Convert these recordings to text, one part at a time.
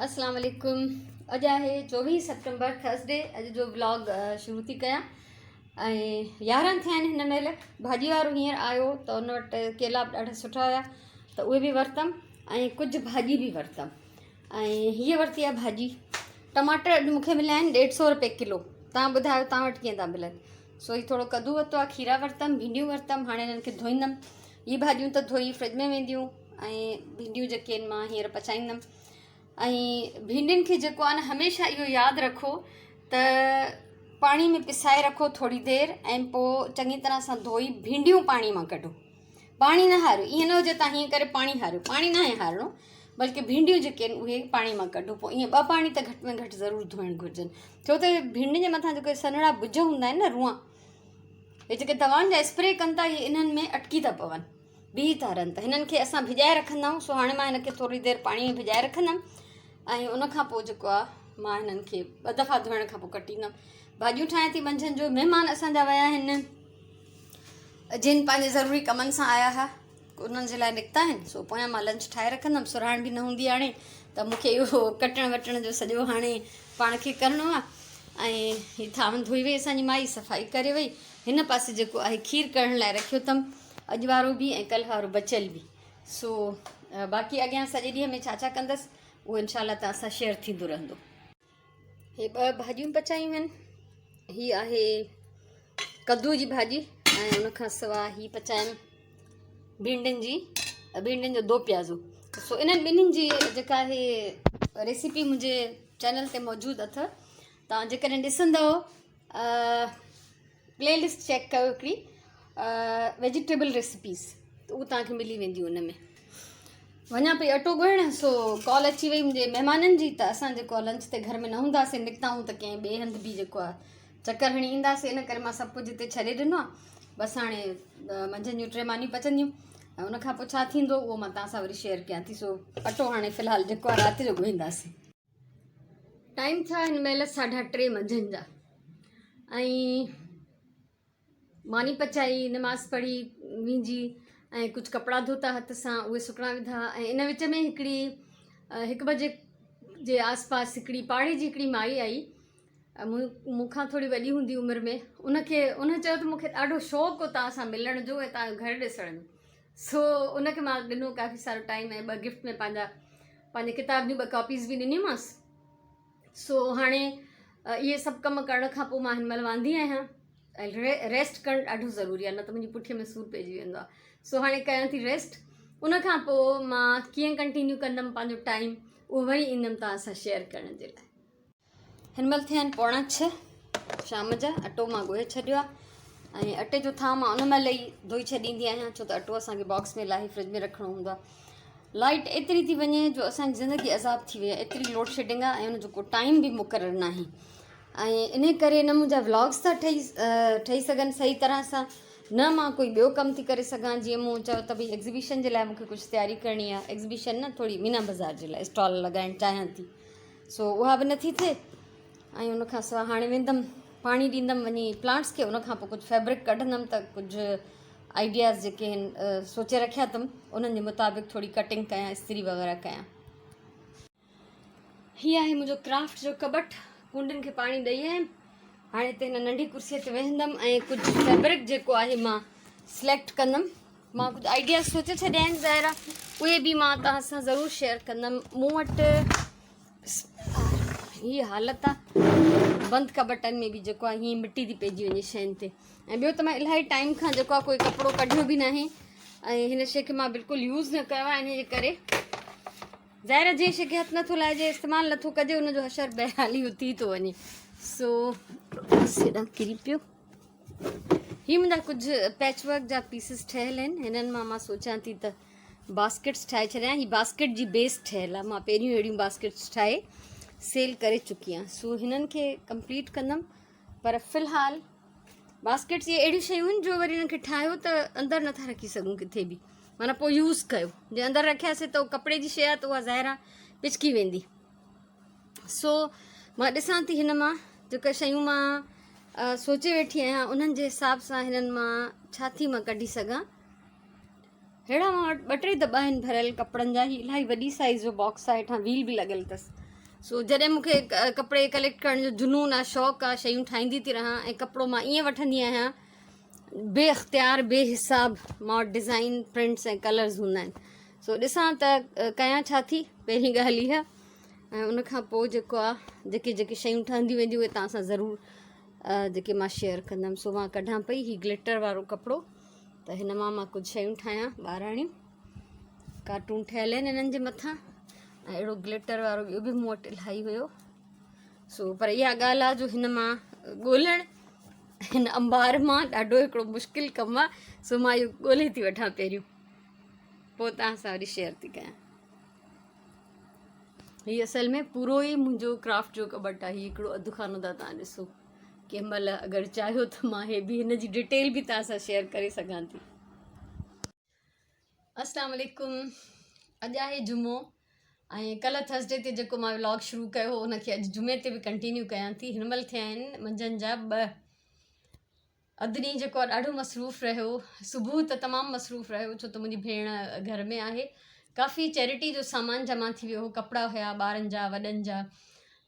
اسلام عليڪم اڄ آهي 24 سيپٽمبر ٿرسڊي اڄ جو ولاگ شروع ٿي ڪيان ۽ 11 ٿيا آهن هن مهل ڀاڄي وارو هينئر آيو ته ان وٽ ڪيلا به ڏاڍا سٺا هيا ته اهي به ورتم ۽ ڪجهه ڀاڄي به ورتم ۽ هيء ورتي آهي ڀاڄي ٽماٽر اڄ مونکي مليا آهن ڏيڍ سو روپي ڪلو تان ٻڌايو تان وٽ ڪيئن ٿا ملن سو هي ٿورو ڪدو ورتو آهي کيرا ورتم ڀينڊيون ورتم هاڻي هنن کي ڌوئيندم هي ڀاڄيون ته ڌوئي فرج ۾ وينديون ۽ ڀينڊيون جيڪي آهن مان هينئر پچائيندم ۽ ڀينڊين کي جيڪو آهي نه هميشه اهو ياد رکو ته پاڻي ۾ پسائي رکو ٿوري دير ۽ پوء چڱي طرح سان ڌوئي ڀينڊيون پاڻي مان ڪڍو پاڻي نه هاريو ائين نه هجي تان هيئن ڪري پاڻي هاريو پاڻي نه آهي هارڻو بلڪه ڀينڊيون جيڪي آهن اهي پاڻي مان ڪڍو پوء ائين ٻه پاڻي ته گهٽ ۾ گهٽ ضرور ڌوئڻ گهرجن ڇو ته ڀينڊين جي مٿان جيڪي سنهڙا بج هوندا آهن نه روئان هي جيڪي دوائن جا اسپري ڪن ٿا اهي انهن ۾ اٽڪي ٿا پون بيهي ٿا رهن ته هنن کي اسان ڀڄائي رکندا آهيون سو هاڻي مان هن کي ٿوري دير پاڻي ۾ ڀڄائي رکندم ۽ ان کان پوء جيڪو آهي مان هنن کي ٻه دفعا ڌوئڻ کان پوء ڪٽيندم ڀاڄيون ٺاهيان ٿي منجهند جو مهمان اسان جا ويا آهن جن پنهنجي ضروري ڪمن سان آيا هئا انهن جي لاء نڪتا آهن سو پويان مان لنچ ٺاهي رکندم سرهاڻ به نه هوندي هاڻي ته مون کي اهو ڪٽڻ وٽڻ جو سڄو هاڻي پاڻ کي ڪرڻو آهي ۽ هي ٿانون ڌوئي وئي اسان جي مائي صفائي ڪري وئي هن پاسي جيڪو آهي کير ڪرڻ لاء رکيو اٿم اڄ وارو به ۽ ڪلهه وارو بچيل به سو باقي اڳيان سڄي ڏينهن ۾ ڇا ڇا ڪندس اهو انشاء الله توهان سان شيئر ٿيندو رهندو. هي ٻه ڀاڄيون پچايون آهن هي آهي ڪدو جي ڀاڄي ۽ ان کان سوا هي پچايم ڀينڊين جي ڀينڊين جو دو پيازو سو انهن ٻنهين جي جيڪا آهي ريسيپي منهنجي چينل تي موجود اٿو توهان جيڪڏهن ڏسندو پلي لسٽ چيڪ ڪيو هڪڙي ويجيٽيبل ريسيپيز ته اهو توهان کي ملي وينديون ان ۾ وڃان پئي اٽو ڳوهڻ سو ڪال اچي وئي منهنجي مهمانن جي ته اسان جيڪو آهي لنچ تي گهر ۾ نه هونداسين نڪتا آهيون ته ڪنهن ٻئي هنڌ به جيڪو آهي چڪر هڻي اينداسين ان ڪري مان سڀ ڪجهه هتي ڇڏي ڏنو آهي بس هاڻي منجهند جون ٽي مانيون پچنديون ۽ ان کان پوء ڇا ٿيندو اهو مان توهان سان وري شيئر ڪيان ٿي سو اٽو هاڻي في الحال جيڪو آهي رات جو ڳوهينداسين ٽائيم ٿيا هن مهل ساڍا ٽي منجهند جا ۽ ماني پچائي نماز پڙهي وينجي ۽ ڪجهه ڪپڙا ڌوتا هٿ سان اهي سڪڻا وڌا ۽ ان وچ ۾ هڪڙي هڪ بجي جي آس پاس هڪڙي پاڙي جي هڪڙي مائي آئي مون کان ٿوري وڏي هوندي عمر ۾ ان کي ان چيو ته مون کي ڏاڍو شوق هو توهان سان ملڻ جو ۽ توهان جو گهر ڏسڻ جو سو ان کي مان ڏنو ڪافي سارو ٽائيم ۽ ٻه گفٽ ۾ پنهنجا پنهنجي ڪتاب جون ٻه ڪاپيز به ڏنيونمانس سو هاڻي اهي سڀ ڪم ڪرڻ کان پوء مان هن مهل واندي آهيان ۽ ريسٽ ڪرڻ ڏاڍو ضروري آهي نه ته منهنجي پٺيء ۾ سور پئجي ويندو آهي سو هاڻي ڪيان ٿي ريسٽ ان کان پوء مان ڪيئن ڪنٽينيو ڪندم پنهنجو ٽائيم اهو وري ايندم توهان سان شيئر ڪرڻ جي لاء هن مهل ٿيا آهن پوڻا ڇهه شام جا اٽو مان ڳوهي ڇڏيو آهي ۽ اٽي جو ٿانء مان ان مهل ئي ڌوئي ڇڏيندي آهيان ڇو ته اٽو اسانکي باڪس ۾ لاهي فرج ۾ رکڻو هوندو آهي لائٽ ايتري ٿي وڃي جو اسانجي زندگي عذاب ٿي وئي آهي ايتري لوڊ شيڊنگ آهي ۽ ان جو ڪو ٽائيم به مقرر ناهي ۽ ان ڪري نه منهنجا ولاگس ٿا ٺهي ٺهي سگهن صحيح طرح سان نه مان ڪوئي ٻيو ڪم ٿي ڪري سگهان جيئن مون چيو ته ڀئي ايگزيبيشن جي لاء مونکي ڪجهه تياري ڪرڻي آهي ايگزيبيشن نه ٿوري مينا بازار جي لاء اسٽال لڳائڻ چاهيان ٿي سو اها به نٿي ٿئي ۽ ان کان سواء هاڻي ويندم پاڻي ڏيندم وڃي پلانٽس کي ان کان پوء ڪجهه فيبرڪ ڪڍندم ته ڪجهه آئيڊياز جيڪي آهن سوچي رکيا اٿم انهن جي مطابق ٿوري ڪٽنگ ڪيان استري وغيره ڪيان. هي آهي منهنجو ڪرافٽ جو ڪٻٽ ڪونڊين کي پاڻي ڏئي آيم هاڻي هتي هن ننڍي ڪرسي تي ويهندم ۽ ڪجهه فيبرڪ جيڪو آهي مان سليڪٽ ڪندم مان ڪجهه آئيڊياز سوچي ڇڏيا آهن ظاهر آهي اهي به مان توهان سان ضرور شيئر ڪندم مون وٽ هي حالت آهي بند ڪٻٽن ۾ به جيڪو آهي هيئن مٽي ٿي پئجي وڃي شين تي ۽ ٻيو ته مان الاهي ٽائيم کان جيڪو آهي ڪوئي ڪپڙو ڪڍيو به ناهي ۽ هن شي کي مان بلڪل يوز نه ڪيو آهي ان جي ڪري ظاهر آهي جنهن شي کي هٿ نٿو لائجي استعمال نٿو ڪجي ان جو حشر بهرحال اهو ٿي ٿو وڃي سو هيڏانهن ڪري پيو هي منهنجا ڪجهه پيچ ورڪ جا پيسز ٺهيل آهن هنن مان مان سوچان ٿي ته باسڪيٽس ٺاهي ڇڏيان هي باسڪيٽ جي بيس ٺهيل آهي مان پهريون اهڙيون باسڪيٽس ٺاهي سيل ڪري چڪي آهيان سو هنن کي ڪمپليٽ ڪندم پر في الحال باسڪيٽس اهي اهڙيون شيون آهن جو وري هنن کي ٺاهيو ته اندر نٿا رکي سگهون ڪٿي به معنيٰ پوء يوز ڪيو جي اندر رکياسي ته ڪپڙي جي شيء آهي ته اها ظاهر آهي پچڪي ويندي سو مان ڏسان ٿي هن مان جيڪا شيون مان سوچي ويٺي آهيان انهن جي حساب سان هنن مان ڇا ٿي مان ڪڍي سگهان ههڙا مان وٽ ٻه ٽي دٻا آهن ڀريل ڪپڙن جا هي الاهي وڏي سائيز جو باڪس آهي هيٺان ويل به لڳل اٿس سو جڏهن مون کي ڪپڙي ڪليڪٽ ڪرڻ جو جنون آ شوق آ شيون ٺاهيندي ٿي رهان ۽ ڪپڙو مان ائين وٺندي آهيان بي اختيار بي حساب مان وٽ ڊزائن پرنٽس ۽ ڪلرز هوندا آهن سو ڏسان ته ڪيان ڇا ٿي پهرين ڳالهه اها ۽ ان کان پوء جيڪو آ جيڪي جيڪي شيون ٺهنديون وينديون اهي توهان سان ضرور جيڪي مان شيئر ڪندم سو مان ڪڍان پئي هي گلٽر وارو ڪپڙو ته هن مان مان ڪجهه شيون ٺاهيان ٻاراڻيون ڪارٽون ٺهيل آهن انهن جي مٿان ۽ اهڙو گلٽر وارو ٻيو به مون وٽ الاهي هيو سو پر اها ڳالهه آهي جو هن مان ڳولڻ هن انبار مان ڏاڍو هڪڙو مشڪل ڪم آهي سو مان اهو ڳولي ٿي وٺان پهريون پوء توهان سان وري شيئر ٿي ڪيان هي اصل ۾ پورو ئي منهنجو ڪرافٽ جو ڪٻٽ آهي هي هڪڙو اڌ خانو ٿا توهان ڏسو ڪنهن مهل اگر چاهيو ته مان هي به هن جي ڊيٽيل به توهان سان شيئر ڪري سگهان ٿي. اسلام عليڪم اڄ آهي جمعو ۽ ڪلهه ٿرسڊي تي جيڪو مان ولاگ شروع ڪيو هو ان کي اڄ جمعي تي به ڪنٽينيو ڪيان ٿي هن مهل ٿيا آهن منجهند جا ٻه اڌ ڏينهن جيڪو آهي ڏاڍو مصروف رهيو صبح ته تمام مصروف رهيو ڇو ته منهنجي ڀيڻ گهر ۾ آهي ڪافي چيرٽي جو سامان جمع ٿي ويو هو ڪپڙا هيا ٻارن جا وڏن جا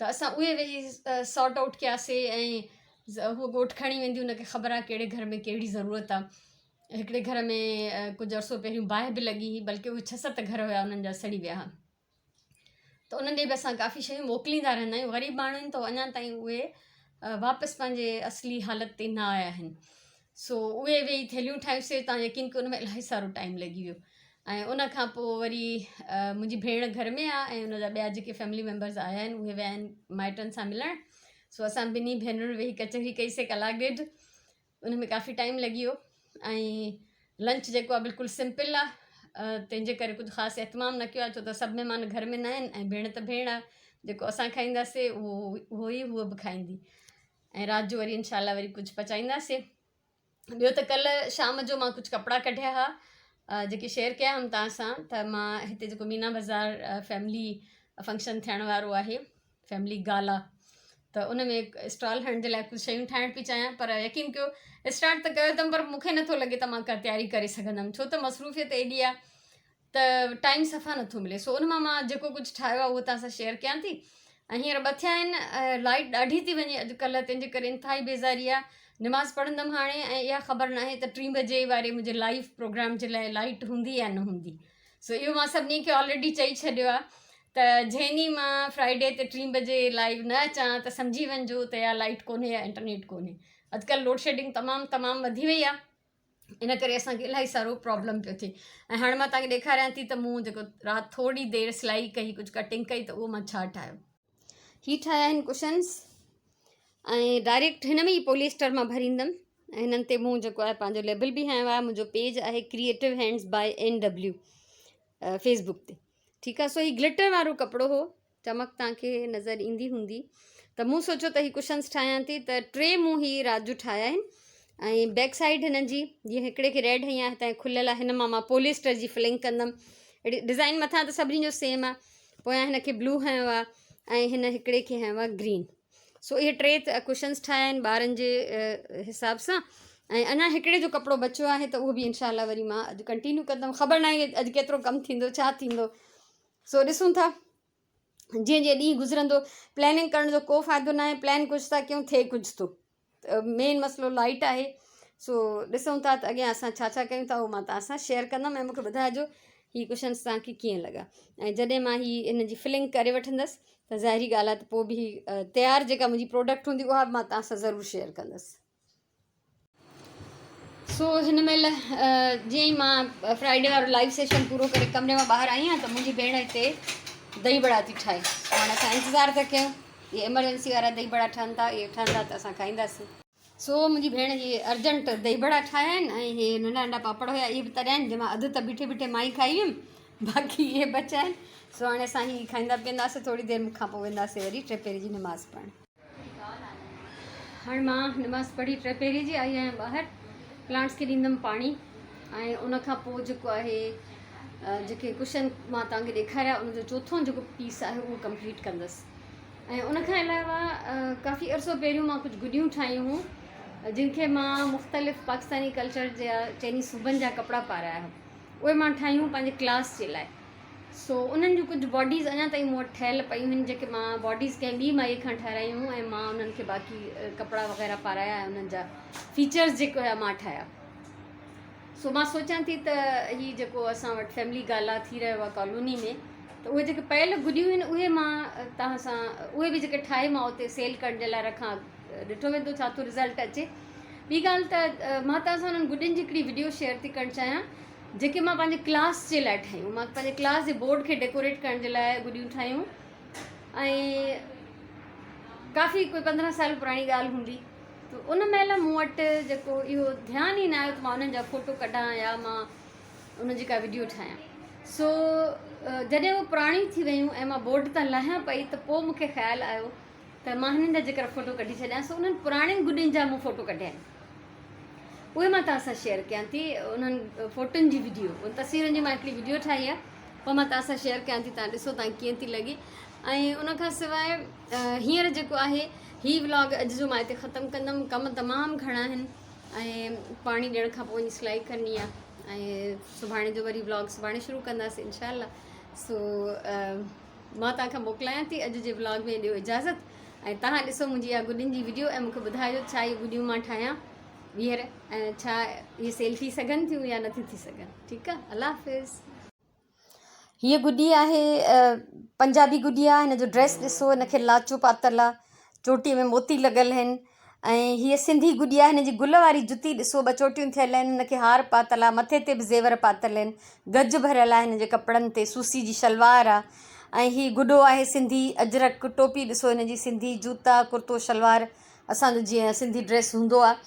ته اسان اهي ويهي سارٽ آئوٽ ڪياسي ۽ هو ڳوٺ کڻي ويندي هن کي خبر آهي ڪهڙي گهر ۾ ڪهڙي ضرورت آهي هڪڙي گهر ۾ ڪجهه عرصو پهريون باهه به لڳي هئي بلڪه اهي ڇهه ست گهر هيا انهن جا سڙي ويا هئا ته انهن ڏي به اسان ڪافي شيون موڪليندا رهندا آهيون غريب ماڻهو آهن ته اڃا تائين اهي واپس پنهنجي اصلي حالت تي نه آيا آهن سو اهي ويهي ٿيلهيون ٺاهيوسي تان يقين ڪيو ان ۾ الاهي سارو ٽائيم لڳي ويو ۽ ان کان پوء وري منهنجي ڀيڻ گهر ۾ آ ۽ ان جا ٻيا جيڪي فيملي ميمبرز آيا آهن اهي ويا آهن مائٽن سان ملڻ سو اسان ٻنهي ڀينرن ويهي ڪچهري ڪئيسي ڪلاڪ ڏيڍ ان ۾ ڪافي ٽائيم لڳي ويو ۽ لنچ جيڪو آهي بلڪل سمپل آهي تنهن جي ڪري ڪجهه خاص اهتمام نه ڪيو آهي ڇو ته سڀ مهمان گهر ۾ نه آهن ۽ ڀيڻ ته ڀيڻ آهي جيڪو اسان کائينداسي اهو اهو ئي هوء به کائيندي ۽ رات جو وري انشاء الله وري ڪجهه پچائينداسي ٻيو ته ڪلهه شام جو مان ڪجهه ڪپڙا ڪڍيا هئا جيڪي شيئر ڪيا هئم توهان سان ته مان هتي جيڪو مينا بازار فيملي فنڪشن ٿيڻ وارو آهي فيملي گالا ته ان ۾ اسٽال هڻڻ جي لاء ڪجهه شيون ٺاهڻ پئي چاهيان پر يقين ڪيو اسٽارٽ ته ڪيو اٿم پر مونکي نٿو لڳي ته مان ڪا تياري ڪري سگهندم ڇو ته مصروفيت ايڏي آهي ته ٽائيم صفا نٿو ملي سو ان مان مان جيڪو ڪجهه ٺاهيو آهي اهو توهان سان شيئر ڪيان ٿي ۽ هينئر ٻه ٿيا آهن لائٽ ڏاڍي ٿي وڃي اڄڪلهه تنهن جي ڪري انتهائي بيزاري آهي نماز پڙهندم هاڻي ۽ اها خبر ناهي ته ٽين بجي واري منهنجي لائيو پروگرام جي لاء لائٽ هوندي يا نه هوندي سو اهو مان سڀني کي آلريڊي چئي ڇڏيو آهي ته جنهن ڏينهن مان فرائيڊي تي ٽين بجي لائيو نه اچان ته سمجهي وڃجو ته يا لائيٽ ڪونهي يا انٽرنيٽ ڪونهي اڄڪلهه لوڊ شيڊنگ تمام تمام وڌي وئي آهي ان ڪري اسان کي الاهي سارو پرابلم پيو ٿئي ۽ هاڻي مان توهان کي ڏيکاريان ٿي ته مون جيڪو رات ٿوري دير سلائي ڪئي ڪجهه ڪٽنگ ڪئي ته اهو مان ڇا ٺاهيو هي ٺاهيا آهن ڪشنس ۽ ڊائريڪٽ هن ۾ ئي پوليسٽر مان ڀريندم ۽ هنن تي مون جيڪو آهي پنهنجو ليبل به هنيو آهي منهنجو پيج آهي creative hands by N W Facebook تي ٺيڪ آهي سو هي گلٽر وارو ڪپڙو هو چمڪ توهان کي نظر ايندي هوندي ته مون سوچيو ته هي ڪشنس ٺاهيان ٿي ته ٽي مون هي رات جو ٺاهيا آهن ۽ بيڪ سائيڊ هنن جي جيئن هڪڙي کي ريڊ هنئي آهي هتان کليل آهي هن مان مان پوليسٽر جي فلنگ ڪندم اهڙي ڊزائن مٿان ته سڀني جو سيم آهي پويان هن کي بلو هنيو آهي ۽ هن هڪڙي کي هنيو آهي گرين سو اهي ٽي ڪشنس ٺاهيا آهن ٻارن جي حساب سان ۽ اڃا هڪڙي جو ڪپڙو بچيو آهي ته اهو به انشاء الله وري مان اڄ ڪنٽينيو ڪندم خبر ناهي اڄ ڪيترو ڪم ٿيندو ڇا ٿيندو سو ڏسون ٿا جيئن جيئن ڏينهن گذرندو پلاننگ ڪرڻ جو ڪو فائدو ناهي پلان ڪجهه ٿا ڪيون ٿئي ڪجهه ٿو مين مسئلو لائٽ آهي سو ڏسون ٿا ته اڳيان اسان ڇا ڇا ڪيون ٿا اهو مان توهان سان شيئر ڪندم ۽ مونکي ٻڌائجو هي ڪوشنس توهان کي ڪيئن لڳا ۽ جڏهن مان هي ان جي فلنگ ڪري وٺندس ته ظاهري ڳالهه آهي ته پوء به هي تيار جيڪا منهنجي پروڊڪٽ هوندي اها به مان توهان سان ضرور شيئر ڪندس. سو هن مهل جيئن ئي مان فرائيڊي وارو لائيو سيشن پورو ڪري ڪمري مان ٻاهر آئي آهيان ته منهنجي ڀيڻ هتي دهي بڙا ٿي ٺاهي سو هاڻي اسان انتظار ٿا ڪيون اهي ايمرجنسي وارا دهي بڙا ٺهن ٿا اهي ٺهندا ته اسان کائينداسين. سو منهنجي ڀيڻ هي ارجنٽ دهي بڙا ٺاهيا آهن ۽ هي ننڍا ننڍا پاپڙ هيا اهي به تريا آهن جنهن مان اڌ ته بيٺي بيٺي مان ئي کائي ويم باقي اهي بچيا آهن سو هاڻي اسان هي کائيندا پيئنداسين ٿوري دير کان پوء وينداسين وري ٽي پهري جي نماز پڙهڻ. هاڻي مان نماز پڙهي ٽي پهري جي آئي آهيان ٻاهر پلانٽس کي ڏيندم پاڻي ۽ ان کان پوء جيڪو آهي جيڪي ڪشن مان توهان کي ڏيکاريا ان جو چوٿون جيڪو پيس آهي اهو ڪمپليٽ ڪندس ۽ ان کان علاوه ڪافي عرصو پهريون مان ڪجهه گڏيون ٺاهيون هيون جن کي مان مختلف پاڪستاني ڪلچر جا چئني صوبن جا ڪپڙا پارايا هئا اهي مان ٺاهيون پنهنجي ڪلاس جي لاء سو انهن جون ڪجهه باڊيز اڃا تائين مون وٽ ٺهيل پيون آهن جيڪي مان باڊيز ڪنهن ٻي مائي کان ٺهرايون ۽ مان انهن کي باقي ڪپڙا وغيره پارايا ۽ انهن جا فيچرز جيڪي هيا مان ٺاهيا. سو مان سوچان ٿي ته هي جيڪو اسان وٽ فيملي گالا ٿي رهيو آهي ڪالوني ۾ ته اهي جيڪي پيل گڏيون آهن اهي مان توهان سان اهي به جيڪي ٺاهي مان اتي سيل ڪرڻ جي لاء رکان ڏٺو ويندو ڇا ٿو رزلٽ اچي. ٻي ڳالهه ته مان توهان سان انهن گڏين جي هڪڙي وڊيو شيئر ٿي ڪرڻ چاهيان جيڪي مان پنهنجي ڪلاس جي لاء ٺاهيون. مان پنهنجي ڪلاس جي بورڊ کي ڊيڪوريٽ ڪرڻ جي لاء گڏيون ٺاهيون ۽ ڪافي ڪوئي 15 سال پراڻي ڳالهه هوندي ته ان مهل مون وٽ جيڪو اهو ڌيان ئي نه آيو ته مان انهن جا فوٽو ڪڍان يا مان ان جي ڪا وڊيو ٺاهيان. سو جڏهن اهي پراڻيون ٿي ويون ۽ مان بورڊ تان لاهيان پئي ته پوء مون کي خيال آيو ته مان هنن جا جيڪر فوٽو ڪڍي ڇڏيان. سو انهن پراڻين گڏين جا مون فوٽو ڪڍيا آهن اهي مان توهان سان شيئر ڪيان ٿي. انهن فوٽن جي وڊيو ان تصويرن جي مان هڪڙي وڊيو ٺاهي آهي اها مان توهان سان شيئر ڪيان ٿي توهان ڏسو توهان ڪيئن ٿي لڳي. ۽ ان کان سواء هينئر جيڪو آهي هي ولاگ اڄ جو مان هتي ختم ڪندم. ڪم تمام گهڻا آهن ۽ پاڻي ڏيڻ کان پوء وڃي سلائي ڪرڻي آهي ۽ سڀاڻي جو وري ولاگ سڀاڻي شروع ڪنداسين انشاء الله. سو مان توهان کان موڪلايان ٿي اڄ جي ولاگ ۾ ڏيو اجازت ۽ توهان ڏسو منهنجي اها گڏين جي وڊيو ۽ مونکي ٻڌايو ڇا اهي گڏيون مان ٺاهيان ٻيهر ۽ ڇا اهي سيل ٿي سگهن ٿيون يا نٿيون ٿي سگهن. ٺيڪ آهي الله حافظ. هيء گڏي آهي پنجابي گڏي آهي هن جو ڊريس ڏسو هن کي لاچو پاتل آهي چوٽيء ۾ موتي لڳل آهن ۽ هيء سنڌي گڏي آهي هن جي گل واري جتي ڏسو ٻه چوٽيون ٿيل آهن هن کي هار پاتل آهي مٿي تي به زيور پاتل آهن گج ڀريل آهي هن جي ڪپڙن تي سوسي جي شلوار آهي ۽ هي گڏو آهي سنڌي اجرڪ ٽوپي ڏسو هن جي سنڌي جوتا ڪرتو شلوار اسان جو جيئن سنڌي ڊريس هوندو آهي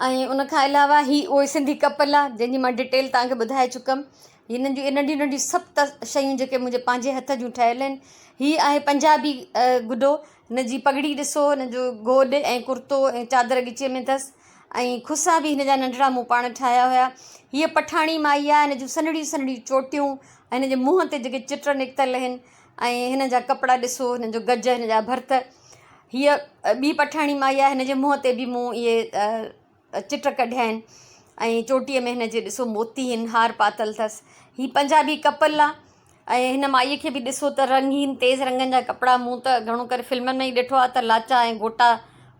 ۽ ان کان علاوه هي اهو سنڌي ڪپل آهي جنهن جي مان ڊيٽيل توهان کي ٻڌائي چڪم هنن جون ننڍيون ننڍيون سڀ شيون جيڪي منهنجي پنهنجي هٿ جون ٺهيل آهن هي آهي پنجابي گڏو هن جي پڳڙي ڏسو هن جو گوڏ ۽ ڪرتو ۽ چادر ڳچيء ۾ اٿس ۽ کسا به هن جا ننڍڙا مون پاڻ ٺاهيا هيا هيء پٺاڻي مائي آهي هن جون سنهڙيون سنهڙيون چوٽيون ۽ هن جي منهن تي جيڪي چٽ نڪتل آهن ۽ هن جا ڪپڙا ڏسو هن جو گج هن جا ڀرت هيء ٻي پٺاڻي مائي آهي هن جي منهن تي به مون اهي چٽ ڪڍيا آهن ۽ چوٽيء ۾ هن جي ڏسو موتي آهن هار پاتل اٿس هي پنجابي ڪپل آهي ۽ هن مائيء کي به ڏسو ته رنگين تيز رنگن جا ڪپڙا مون ته گهڻو ڪري فلمن ۾ ئي ڏٺو آهي ته لاچا ۽ گوٽا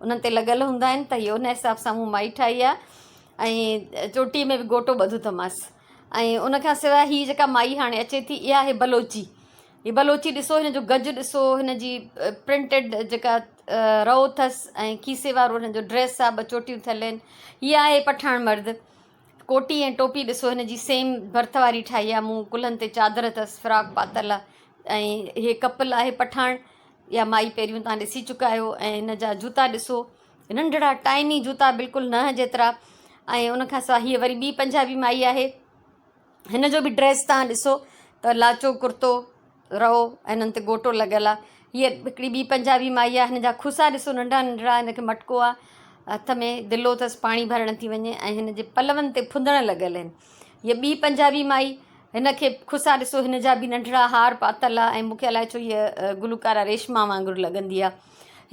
انهن تي لڳل هوندا آهن ته هي ان حساب سان مون مائي ٺاهي آهي ۽ چوٽيء ۾ به گوٽو ٻڌو اٿمانس ۽ ان کان سواء هي جيڪا مائي هاڻي اچي ٿي اها آهي بلوچي هي بلوچي ڏسو هن جو گج ڏسو هن جي پرنٽيڊ جيڪا رئو اٿس ۽ کيسي وارو هن جو ڊريس آ ٻه چوٽيون ٿيل آهن هي آهي پٺاڻ مرد ڪوٽي ۽ ٽوپي ڏسو هن جي سيم ڀرت واري ٺاهي آ مون ڪلهن تي چادر اٿس فراڪ پاتل آ ۽ هي ڪپل آهي پٺاڻ يا مائي پهريون تان ڏسي چڪا آهيو ۽ هن جا جوتا ڏسو ننڍڙا ٽائني جوتا بلڪل ننهن جيترا ۽ ان کان سواء هيء وري ٻي پنجابي مائي آهي هن جو به ڊريس توهان ڏسو ته لاچو ڪرتو رئو ۽ هنن تي گوٽو لڳل آهي. هيء هڪڙي ٻي پنجابي مائي آهي. هن جا کسا ڏسو ننڍا ننڍڙا هن کي مٽڪو آهي هٿ ۾ دلو اٿس پاڻي ڀرڻ ٿي وڃي ۽ هن جي پلون تي ڦندڻ لڳل آهن. هيء ٻي پنجابي مائي هن کي کسا ڏسو هن جا به ننڍڙا هار پاتل آهي ۽ مون کي الائي ڇو هيء گلوڪارا ريشما وانگر لڳندي آهي.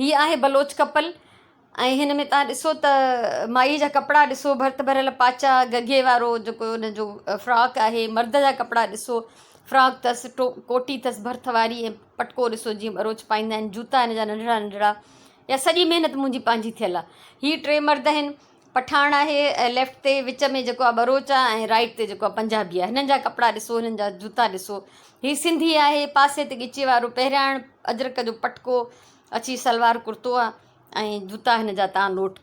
هيء آهي بلوچ ڪپل. ۽ هن ۾ توهان ڏسو ته مائيء جا ڪپڙا ڏسو ڀرت ڀريل پاچا گگهي وارو جيڪو ان جو فراڪ آهي مرد جا ڪپڙا ڏسو فراڪ اٿس ڪوٽي اٿس ڀرت واري ۽ پٽڪو ڏسو جيئن ٻروچ پائيندا آهن جوتا هن جا ننڍڙا ننڍڙا يا سڄي محنت منهنجي پنهنجي ٿيل آهي هي ٽي مرد آهن پٺاڻ آهي ليفٽ تي وچ ۾ جيڪو آهي ٻروچ آهي ۽ رائٽ تي جيڪو آهي پنجابي آهي هنن جا ڪپڙا ڏسو هنن جا جوتا ڏسو هي سنڌي آهي پاسي تي ڳچي وارو پهرياڻ اجرڪ جو پٽڪو اڇي سلوار ڪرتو آ ۽ جوتا هن جا تان نوٽ.